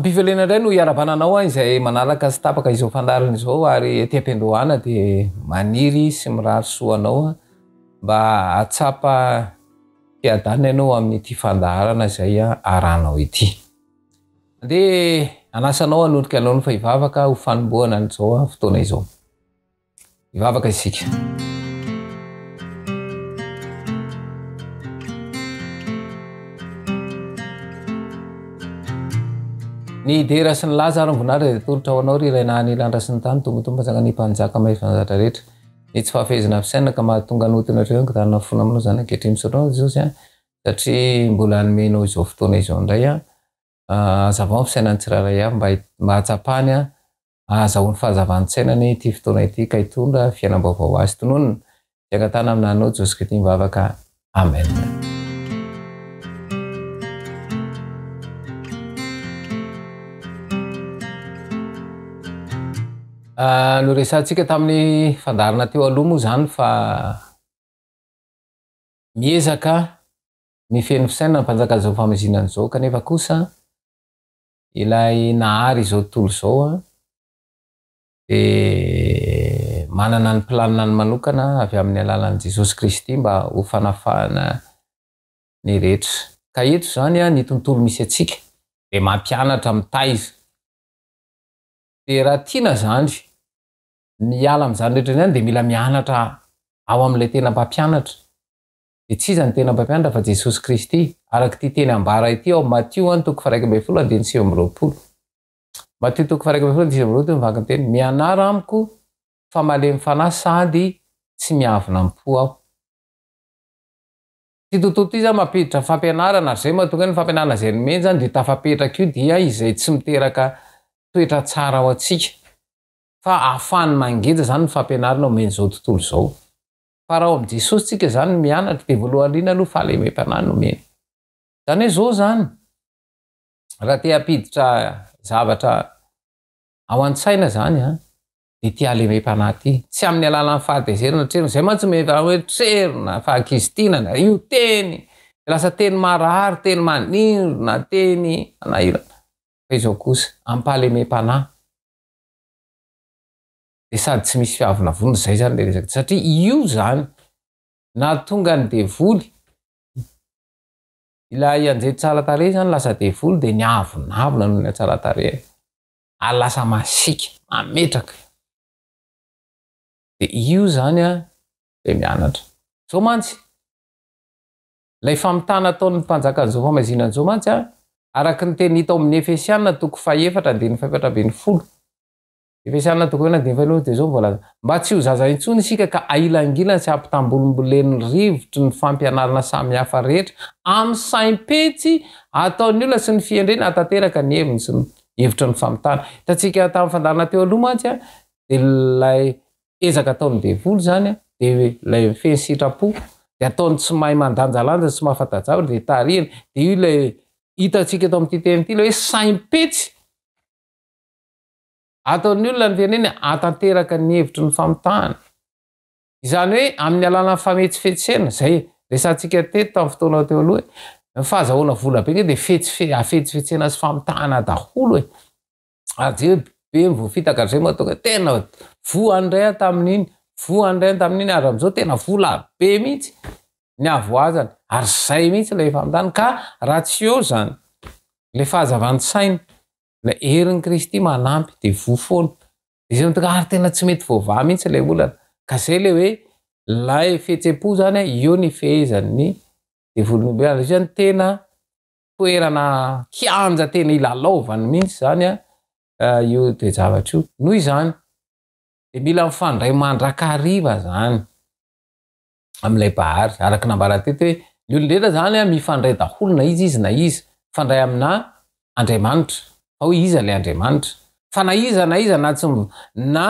Am-pifaliana indray no hiarabana anao izay manaraka sy tapaka izao fandaharana izao ary ety am-piandohana dia maniry sy mirary soa anao mba hahatsapa fiadanana ianao amin'ity fandaharana izay arahanao ity. Andeha hanasa anao hanondrika anao fa hivavaka ho fanombohana an'izao fotoana izao. Hivavaka isika. Ny dera sy ny laza ary ny voninahitra dia atolotra ho anao ry Ray naha ny lanitra sy ny tany, Tompo Tompo mpanjaka ny mpanjaka mahefa ny zavatra rehetra. Ny tsy fahafehezana fisainana ka mahatonga ny otona hatreo ankidanina fona aminao izany ankehitriny. Misaotra anao Jesosy a, satria mbola nomenao izao fotoana izao indray a. Hazavao ny fisainan'ny tsirairay avy mba mba hahatsapany a Ahazahoany fahazavan-tsaina anie ity fotoana ity ka hitondra fiainam-baovao ho azy. Tononina, Fiangatahana amina Anao Josy Kristy mivavaka. Amen. Noresahantsika tamin'ny fandaharana teo aloha moa izany fa miezaka mifehy ny fisainana ny mpanjakan'izao famazinana izao kanefa kosa Ilay nahary izao tontolo izao dia manana ny planinany manokana avy amin'ny alalan'i Jesosy Kristy mba ho fanafahana ny rehetra. Ka eto izany ny tontolo misy antsika dia mampianatra, mitaiza. Dia raha tiana izany ny hiala amin'izany rehetra izany dia mila mianatra ao amin'ilay tena mpampianatra. Dia tsy iza no tena mpampianatra fa Jesosy Kristy, araka ity teny ambara ity ao amin'ny Matio an, toko faha-11 andininy 29. Matio toko faha-11 andininy 29 mivaky ny teny, Mianara amiko fa malemy fanahy sady tsy miavona am-po aho. Ity tontolo ity izany mampiditra fampianarana ary izay mahatonga ny fampianarana izay nomeny izany dia tafapetraka io dia izay tsy miteraka toetra tsara ao antsika fa ahafahany mangeja izany ny fampianarana omen'izao tontolo izao. Fa raha ao amin'i Jesosy tsika izany no mianatra dia voalohany indrindra aloha fahalemem-panahy no omeny. Izany hoe izao izany, raha te hampiditra zavatra ao an-tsaina izany an, dia ity halemem-panahy ity. Tsy amin'ny alalan'ny fahatezerana, trerona. Izay mantsy mety hoe trerona, fahakizitinana, io teny, lasa teny marary, teny manindrona, teny manahirana. Fa izao kosa, am-pahalemem-panahy. Dia sady tsy misy fiavonavonana izay izany ilay resaka satria io izany nahatonga ny devoly, ilay anjely tsara tarehy izany lasa devoly dia niavonavona noho ny hatsaran-tarehiny ary lasa masiaka, mametraka. Dia io izany an, ilay mianatra. Izao mantsy, ilay famitana ataon'ny mpanjakan'izao famaizinana izao mantsy an, araka ny teny hita ao amin'ny Efesiana toko fahefatra andininy fahefatra ambin'ny folo, Efesiana toko enina andininy fahenina dia izao no voalaza, Mba tsy ho zaza intsony isika ka ahilangilana sy ampitambolimbolen'ny rivotry ny fampianarana samihafa rehetra amin'ny saim-petsy ataon'ny olona sy ny fihendreny hahatanteraka ny heviny sy ny hevitry ny famitana. Hitantsika tamin'ny fandaharana teo aloha mantsy dia ilay ezaka ataon'ny devoly izany dia ilay mifehy ny sitrapo dia ataony tsy mahay mandanjalanja sy tsy mahafanta-javatra dia tarihiny dia io ilay hitantsika eto amin'ity teny ity ilay hoe saim-petsy Ataon'ny olona ny firenena hahatanteraka ny hevitry ny famitahana. Izany hoe amin'ny alalan'ny fametsifetsena, izay resahantsika teto tamin'ny fotoana teo aloha hoe, ny fahazahoana vola be nge dia fetsife- hafetsifetsena sy famitahana daholo e. Ary jereo be ny voafitaka hatrizay mahatonga hoe tena voa indray aho tamin'iny, voa indray aho tamin'iny ary amin'izao tena vola be mihitsy ny havoazana. Ary izay mihitsy ilay famitahana. Ka raha tsy eo izany ilay fahazavan-tsaina, Ilay herin'i Kristy manampy dia voa foana. Dia izay no ary tena tsy mety voavaha mihitsy ilay olana. Ka izay ilay hoe ilay fihetsem-po izany eo ny fehezan'ny devoly ny olombelona. Io izany tena toerana kianja tena ilalaovany mihitsy izany io toe-javatra io. Noho izany dia mila mifandray mandrakariva izany. amin'ilay Mpahary. Araka ny nambara teto hoe ny olon-drehetra izany mifandray daholo na iza izy na iza, mifandray amina Andriamanitra. Fa hoe iza ilay Andriamanitra? Fa na iza na iza na tsy na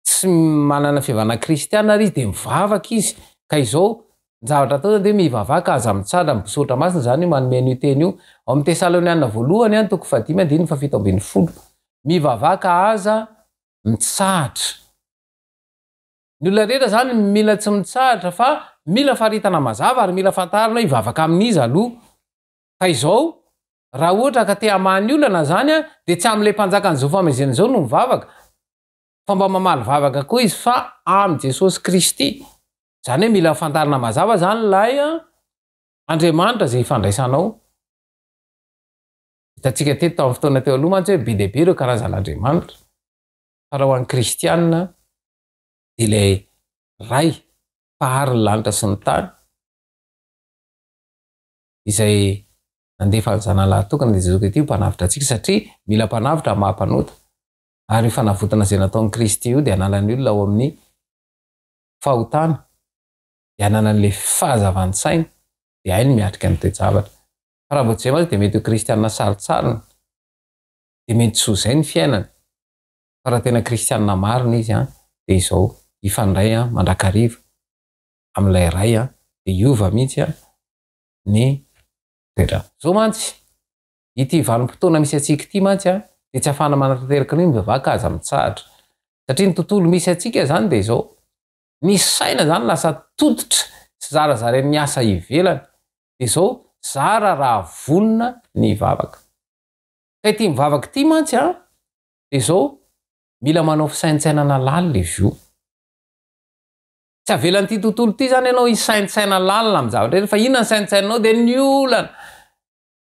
tsy manana fivavahana kristiana ary izy dia mivavaka izy. Ka izao ny zavatra atao izany dia hoe mivavaka aza mitsara ny Soratra Masina izany io manome an'io teny io. Ao amin'ny Tesaloniana voalohany toko fahadimy andininy fahafito ambin'ny folo. Mivavaka aza mitsahatra. Ny olona rehetra zany mila tsy mitsahatra fa mila faritana mazava ary mila fantarina hoe hivavaka amin'iza aloha. Fa izao, Raha ohatra ka te hamaha ny olana izany dia tsy amin'ilay mpanjakan'izao fahamezena izao no mivavaka fa mba mamaly vavaka koa izy fa amin'i Jesosy Kristy. Izany hoe mila fantarina mazava izany ilay Andriamanitra izay ifandraisanao. Hitantsika teto tamin'ny fotoana teo aloha mantsy hoe be dia be ireo karazan'Andriamanitra. Fa raha ho an'ny kristiana dia ilay Ray mpahary ny lanitra sy ny tany izay nandefa ny Zanany lahy tokana dia Jesoa Kristy ho mpanavotra antsika satria mila mpanavotra amin'ny maha mpanota. Ary io fanavotana izay nataon'i Kristy io dia hanala ny olona ao amin'ny fahotana, dia hanana an'ilay fahazavan-tsaina, dia hainy miatrika ny toe-javatra. Fa raha vao tsy izay mantsy dia mety ho kristiana sarotsarony, dia mety tsy ho izay ny fiainany. Fa raha tena kristiana marina izy dia izao, hifandray mandrakariva amin'ilay Ray dia hiova mihitsy ny toetrany. Izao mantsy, ity vanim-potoana misy antsika ity mantsy dia tsy ahafahana manatanteraka an'io ny mivavaka aza mitsahatra. Satria ny tontolo misy antsika izany dia izao, ny saina izany lasa tototra sy zarazarain'ny asa ivelany. Dia izao, zara raha vonona ny hivavaka. Ka ity mivavaka ity mantsy an, dia izao, mila manao fisaintsainana lalina izy io. Tsy avelan'ity tontolo ity izany ianao hisaintsaina lalina amin'ny zavatra rehetra, fa inona ny saintsaininao dia ny olana,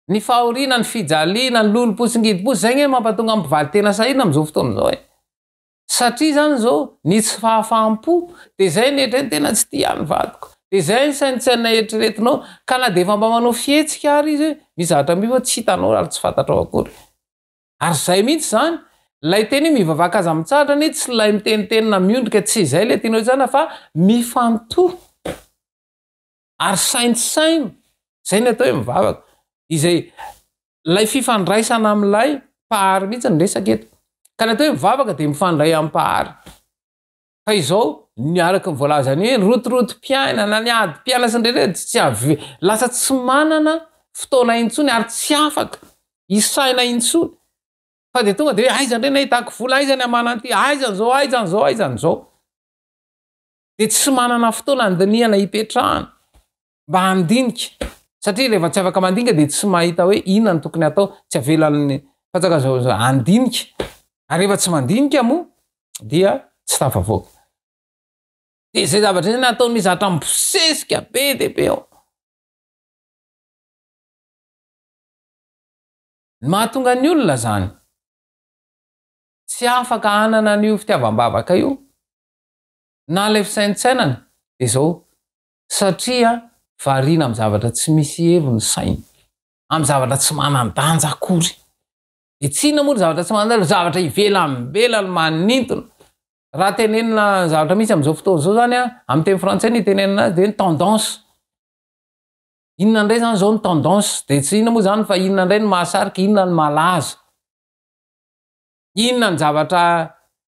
ny fahoriana, ny fijaliana, ny lolompo sy ny ngidimpo, izay nge mampatonga ny mpivady tena sahirana amin'izao fotoana izao e. Satria izany izao, ny tsy fahafaham-po, dia izay ny eritreretina, tena tsy tia ahy ny vadiko. Dia izay ny saintsaina eritreretinao, ka na dia efa mba manao fihetsika ary izy hoe, misy zavatra mihitsy tsy hitanao ary tsy fantatrao akory. Ary izay mihitsy izany, ilay teny hoe mivavaka aza mitsahatra anie tsy ilay miteniteny na miondrika, tsy izay ilay tianao hitsahana fa mifantoha ary saintsaino, izay ny atao hoe mivavaka. Izay ilay fifandraisana amin'ilay Mpahary mihitsy ny resaka eto. Ka ny atao hoe mivavaka dia mifandray amin'ny Mpahary. Fa izao, ny araka ny voalazany hoe ny rotorotom-piainana, ny adim-piainana sy ny rehetra dia tsy avy, lasa tsy manana fotoana intsony ary tsy afaka hisaina intsony. Fa dia tonga dia hoe aiza indray no ahitako vola, aiza ny hamana an'ity, aiza an'izao, aiza an'izao, aiza an'izao. Dia tsy manana fotoana handinihana hipetrahana mba handinika. Satria rehefa tsy afaka mandinika dia tsy mahita hoe inona no tokony hatao, tsy avelan'ny mpanjaka zao handinika. Ary rehefa tsy mandinika moa dia tsy tafavoaka. Dia izay zavatra izay nataony misy zavatra mibosesika be dia be ao. Ny mahatonga ny olona izany tsy afaka hanana an'io fitiavam-bavaka io na ilay fisaintsainana dia izao, satria variana amin'ny zavatra tsy misy heviny ny sainy, amin'ny zavatra tsy manan-danja akory. Dia tsy inona moa ny zavatra tsy manan-danja, zavatra ivelambelany manintona. Raha tenenina zavatra misy amin'izao fotoana izao izany, amin'ny teny frantsay no itenenana azy, dia ny tendance. Inona indray izany izao ny tendance? Dia tsy inona moa izany fa inona indray no mahasarika, inona no malaza? Inona ny zavatra,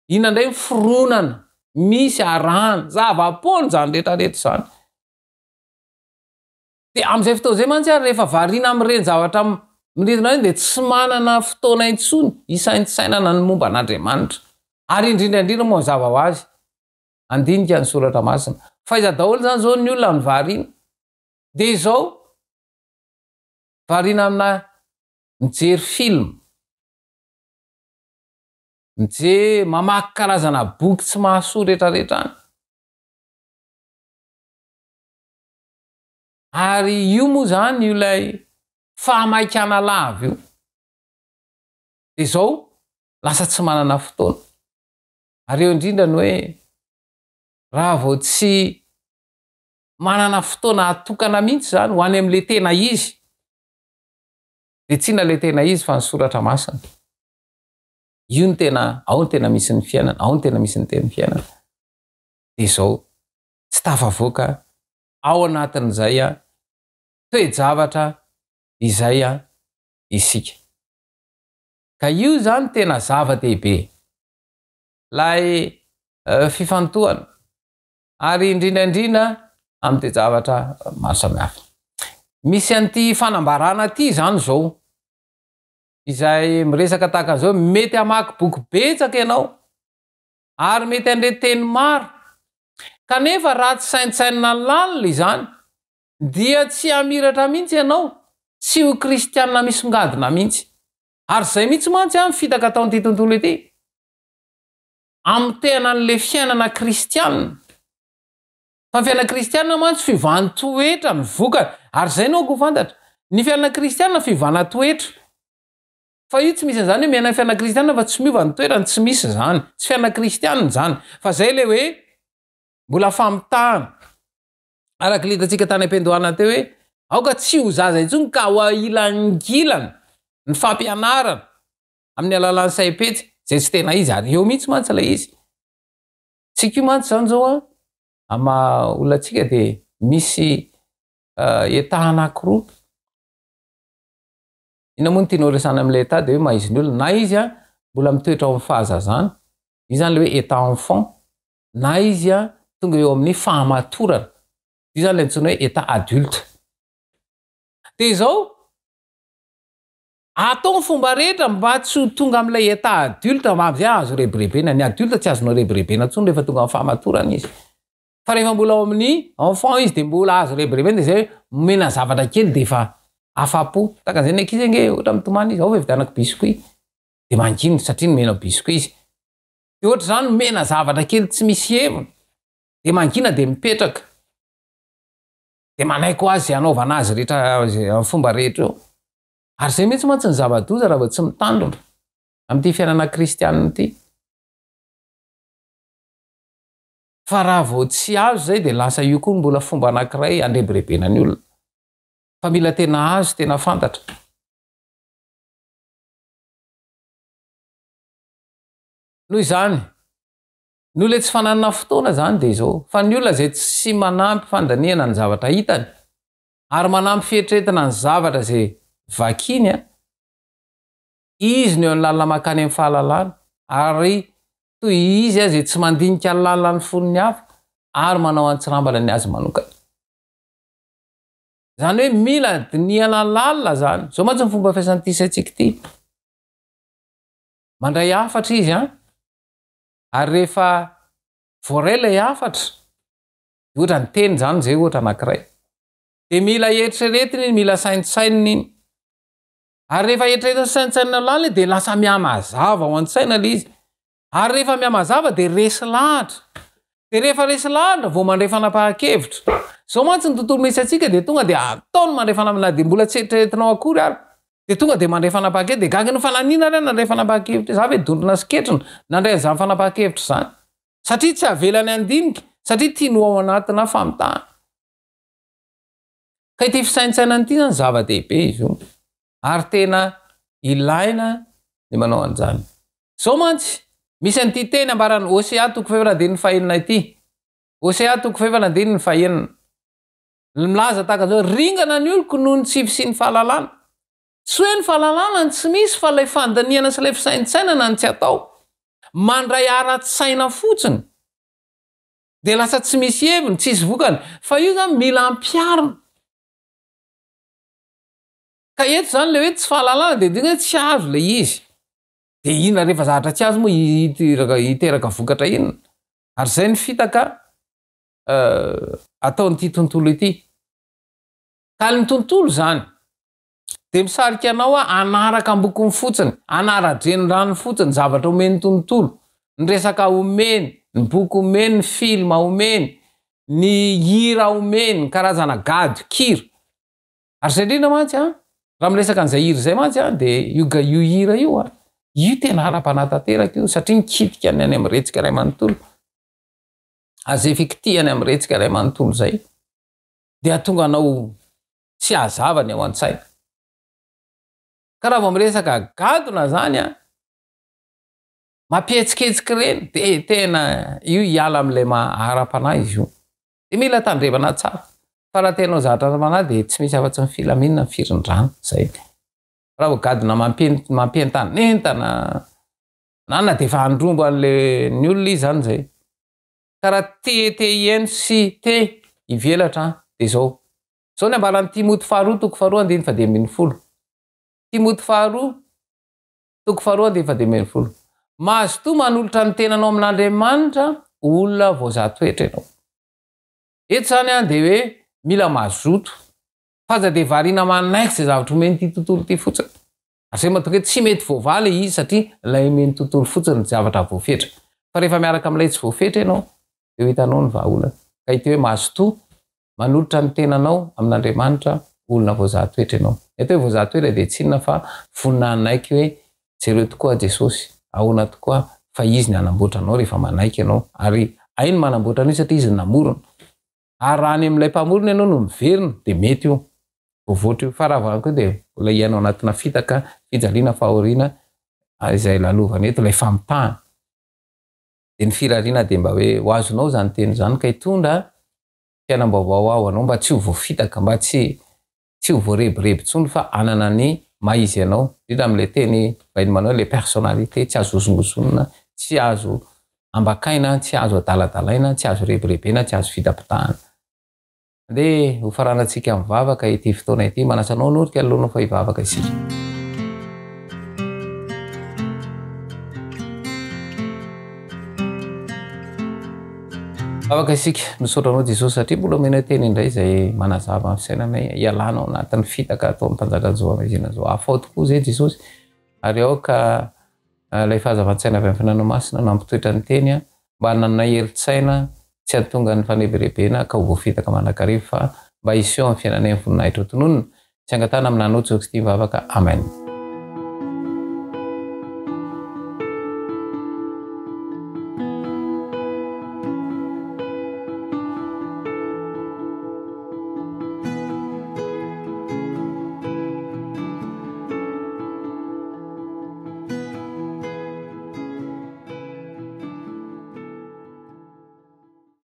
inona indray ny fironana misy arahana? Zava-poana izany rehetra rehetra izany. Dia amin'izay fotoana izay mantsy ary rehefa variana amin'ireny zavatra mirindrina ireny dia tsy manana fotoana intsony hisaintsainana ny momba an'Andriamanitra. Ary indrindra indrindra moa mazava ho azy, handinika ny soratra masina. Fa aiza daholo izany izao ny olona no variana? Dia izao, variana amina mijery film, mijery, mamaky karazana boky tsy mahasoa rehetrarehetra any. Ary io moa izany io ilay fahamaikana lava io. Dia izao, lasa tsy manana fotoana. Ary eo indrindra ny hoe raha vao tsy manana fotoana atokana mihitsy izany ho any amin'ilay tena izy, dia tsy inona ilay tena izy fa ny soratra masina. Io no tena, ao no tena misy ny fiainana, ao no tena misy ny teny fiainana. Dia izao, tsy tafavoaka ao anatin'izay toe-javatra izay isika. Ka io izany tena zava-dehibe, ilay fifantohana, ary indrindra indrindra amin'ny toe-javatra maro samihafa. Misy an'ity fanambarana ity izany izao, izay miresaka tahaka an'izao, mety hamaky boky betsaka ianao, ary mety handre teny maro, kanefa raha tsy saintsainina lalina izany, dia tsy hamiratra mihitsy ianao. Tsy ho kristiana misongadina mihitsy. Ary izay mihitsy mantsy an, ny fitaka ataon'ity tontolo ity. Hamotehana an'ilay fiainana kristiana. Fa ny fiainana kristiana mantsy fiovan-toetra ny vokany. Ary izay no aoka ho fantatra. Ny fiainana kristiana fiovana toetra. Fa io tsy misy an'izany hoe miaina ny fiainana kristiana fa tsy miova ny toerany, tsy misy izany. Tsy fiainana kristiana izany. Fa izay ilay hoe mbola famitahana. Araka ilay hitantsika tany am-piandohana teo hoe aoka tsy ho zaza intsony ka ho ahilangilana ny fampianarana amin'ny alalan'ny saim-petsy izay tsy tena izy ary eo mihitsy mantsy ilay izy. Tsika io mantsy izany izao an, amin'ny maha olona antsika dia misy état anankiroa. Inona moa no tianao resahana amin'ilay état dia hoe maha izy ny olona. Na izy an, mbola mitoetra ao amin'ny fahazazana, io izany ilay hoe état enfant, na izy an, tonga eo amin'ny fahamatorana, io izany ilay antsoina hoe état adulte. Dia izao, atao ny fomba rehetra mba tsy ho tonga amin'ilay état adulte mba amin'izay azo rebirebena. Ny adulte tsy azonao rebirebena intsony rehefa tonga amin'ny fahamatorana izy. Fa rehefa mbola ao amin'ny enfant izy dia mbola azo rebirebena dia izay hoe omena zavatra kely dia efa afa-po. Tahaka an'izay ny ankizy ange ohatra mitomany izy, ao ve vidianako biscuit? Dia mangina satria nomenao biscuit izy. Dia ohatr'izany omena zavatra kely tsy misy heviny dia mangina dia mipetraka. Dia manaiky ho azy izay hanaovana azy rehetra amin'ny fomba rehetra eo. Ary izay mihitsy mantsy ny zava-doza raha vao tsy mitandrina amin'ity fiainana kristianina ity. Fa raha vao tsy azo izay dia lasa io koa mbola fomba anankiray handrebirebena ny olona. Fa mila tena azo, tena fantatra. Noho izany, noho ilay tsy fananana fotoana izany dia izao, fa ny olona izay tsy manampy fandinihana ny zavatra hitany, ary manampy fieritreretana ny zavatra izay vakiny, izy no eo amin'ny lalana mankany amin'ny fahalalana, ary toy izy izay tsy mandinika ny lalana ny fon'ny hafa, ary manao antsirambana ny azy manokana. Izany hoe mila dinihana lalina izany. Izao mantsy ny fomba fiasan'ity saintsika ity. Mandray hafatra izy an, ary rehefa voaray ilay hafatra, ohatra ny teny izany izay ohatra anankiray, dia mila eritreretina iny, mila saintsainina iny. Ary rehefa eritreretina sy saintsainina lalina dia lasa mihamazava ao an-tsaina ilay izy. Ary rehefa mihamazava dia resy lahatra. Dia rehefa resy lahatra vao mandray fanapahan-kevitra. Izao mantsy ny tontolo misy antsika dia tonga dia ataony mandray fanapahan-kevitra na dia mbola tsy eritreretinao akory ary. Dia tonga dia mandray fanapahan-kevitra dia gaga ianao fa naninona ary aho nandray fanapahan-kevitra io? Za ve dondrona sy ketrina nandray an'izany fanapahan-kevitra izany? Satria tsy avelany handinika, satria tiany ho ao anatina famitahana. Ka ity fisaintsainana ity izany zava-dehibe izy io. Ary tena ilaina ny manao an'izany. Izao mantsy, misy an'ity teny ambaran'i Hosea toko fahefatra andininy fahenina ity. Hosea toko fahefatra andininy fahenina. Milaza tahaka an'izao, ringana ny oloko noho ny tsy fisian'ny fahalalana. Tsy hoe ny fahalalana no tsy misy fa ilay fandinihana sy ilay fisaintsainana no tsy atao. Mandray ara-tsaina fotsiny. Dia lasa tsy misy heviny, tsisy vokany. Fa io izany mila ampiharina. Ka eto izany ilay hoe tsy fahalalana dia midika hoe tsy azo ilay izy. Dia inona rehefa zavatra tsy azo moa hiteraka hiteraka vokatra inona? Ary izay ny fitaka ataon'ity tontolo ity. Ka ny tontolo izany dia misarika anao hanaraka ambokony fotsiny, hanara-drenirano fotsiny, zavatra omen'ny tontolo, ny resaka omeny, ny boky omeny, ny film omeny, ny hira omeny, ny karazana gadon-kira. Ary izay indrindra mantsy an, raha miresaka an'izay hira izay mantsy an, dia io ga io hira io an, io tena ara-panahy tanteraka io, satria mikitika ny any amin'ny retsika iray manontolo. Ary izay fikitihany amin'ny retsika iray manontolo izay, dia hahatonga anao tsy hazava ny ao an-tsaina. Ka raha vao miresaka gadona izany an, mampihetsiketsika ireny, dia tena io hiala amin'ilay maha ara-panahy izy io. Dia mila tandremana tsara. Fa raha te hanao zavatra ara-panahy dia tsy misy afa-tsy ny filaminana, ny firindrana. Izay. Raha vao gadona mampientanentana, na na dia efa handromba an'ilay ny olona izy izany izay. Ka raha te te hihaino sy te hivelatra dia izao. Izao ny ambaran'i Timoty faharoa toko faharoa andininy fahadimy ambin'ny folo. Timoty faharoa toko faharoa andininy fahadimy ambin'ny folo. Mazotoa manolotra ny tenanao amin'Andriamanitra ho olona voazaha toetra ianao. Eto izany dia hoe mila mazoto. Fa aza dia variana manaiky izay zavatra omen'ity tontolo ity fotsiny. Ary izay mahatonga hoe tsy mety voavaha ilay izy satria ilay omen'ny tontolo fotsiny ny zavatra voafetra. Fa rehefa miaraka amin'ilay tsy voafetra ianao dia ho hitanao ny vahaolana. Ka ity hoe mazotoa manolotra ny tenanao amin'Andriamanitra olona voazaha toetra ianao. Ny atao hoe voazaha toetra dia tsy inona fa vonona hanaiky hoe jereo tokoa Jesosy, ahoana tokoa fa Izy ny hanamboatra anao rehefa manaiky ianao. Ary hainy manamboatra an'io satria Izy no namorona. Ary raha any amin'ilay mpamorona ianao no miverina dia mety io, voavoatra io. Fa raha vao any koa dia mbola hiaina ao anatina fitaka, fijaliana, fahoriana izay lalovana eto, ilay famitahana. Dia ny firariana dia mba hoe ho azonao izany teny izany ka hitondra fiainam-baovao ho anao mba tsy ho voafitaka, mba tsy tsy ho voarebireby intsony fa hanana ny maha izy anao, indrindra amin'ilay teny vahiny manao hoe ilay personnalité tsy azo hozongozonina, tsy azo ambakaina, tsy azo adaladalaina, tsy azo rebirebena, tsy azo fitapitahana. Andeha hofaranantsika amin'ny vavaka ity fotoana ity. Manasa anao hanorika ny lohanao fa hivavaka isika. Vavaka isika. Misaotra anao Jesosy satria mbola omenao teny indray izay manazava ny fisainanay hialana ao anatin'ny fitaka ataon'ny mpanjakan'izao hamezina izao. Afaho tokoa izay Jesosy ary aoka ilay fahazavan-tsaina avy amin'ny Fanahinao Masina no hampitoetra ny teny mba hanananay herin-tsaina tsy hahatonga ny fanebirebena ka ho voafitaka mandrakariva fa mba hiseho amin'ny fiainanay ny voninahitra ho tononina. Tsy angatahana aminà anao Jesosy Kristy mivavaka. Amen.